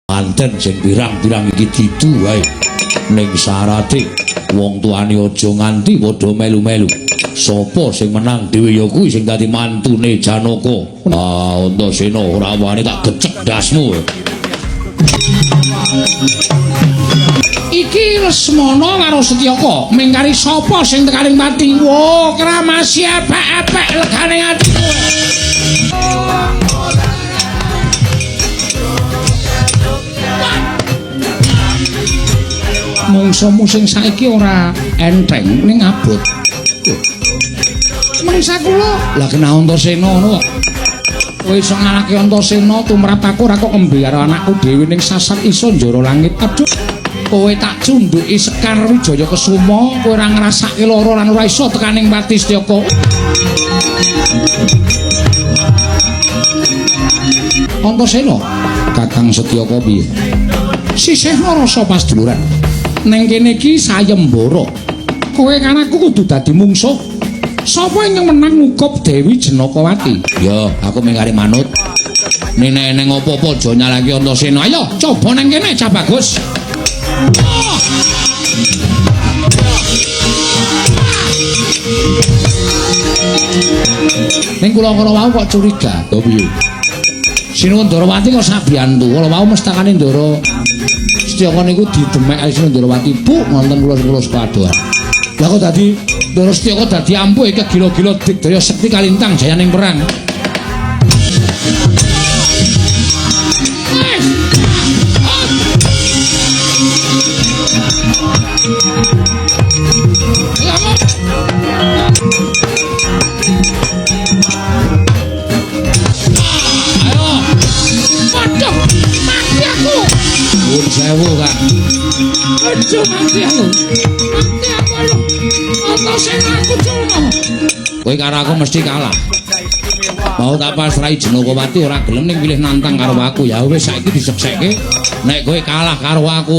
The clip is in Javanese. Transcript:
Manten sing pirang-pirang iki didu wae. Ning syarate wong tuane aja nganti padha melu-melu. Sapa sing menang dhewe ya kuwi sing dadi mantune Janaka. Ah, Antasena ora wani tak gecek ndasmu. Iki Lesmana karo Setyaka mingkari sapa sing tekaning pati. Wo, kramasi epek-epek legane atiku. Mungsuhmu sing saiki ora enteng ning abot. Mangsa kula lah kena Antasena ngono kok. Kowe iso ngalahke Antasena tumrap aku ora kok kembe karo anakku dhewe ning sasar iso njara langit. Aduh. Kowe tak cundhuki Sekar Wijaya Kesuma, kowe ora ngrasake lara lan ora iso tekaning pati Setyaka. Antasena, Kakang Setyaka piye? Sisihna rasa pasduluran. Neng kene iki sayembara. Kowe kan aku kudu dadi mungsuh. Sapa ingkang menang ngukup Dewi Janakawati? Ya, aku ming kari manut. Nek eneng apa-apa aja nyalahke Antasena. Ayo, coba neng kene cah bagus. Ning kula kala wau kok curiga. Lho piye? Sinuwun Ndarawati kok sabiyantu. Kala wau mestakane Ndara Setyaka niku didemek kali Sinuwun Ndarawati. Bu, ngonten kula sekadohan. Lah kok dadi Ndara Setyaka dadi ampuh iki gila-gila digdaya sekti kalintang jayaning perang. Nuwun sewu, Kang. Aja mati aku. Mati aku lho. Antasena aku culno. Kowe karo aku mesti kalah. Mau tak pasrahi Janakawati ora gelem ning pilih nantang karo aku. Ya wis saiki diseksekke. Nek kowe kalah karo aku.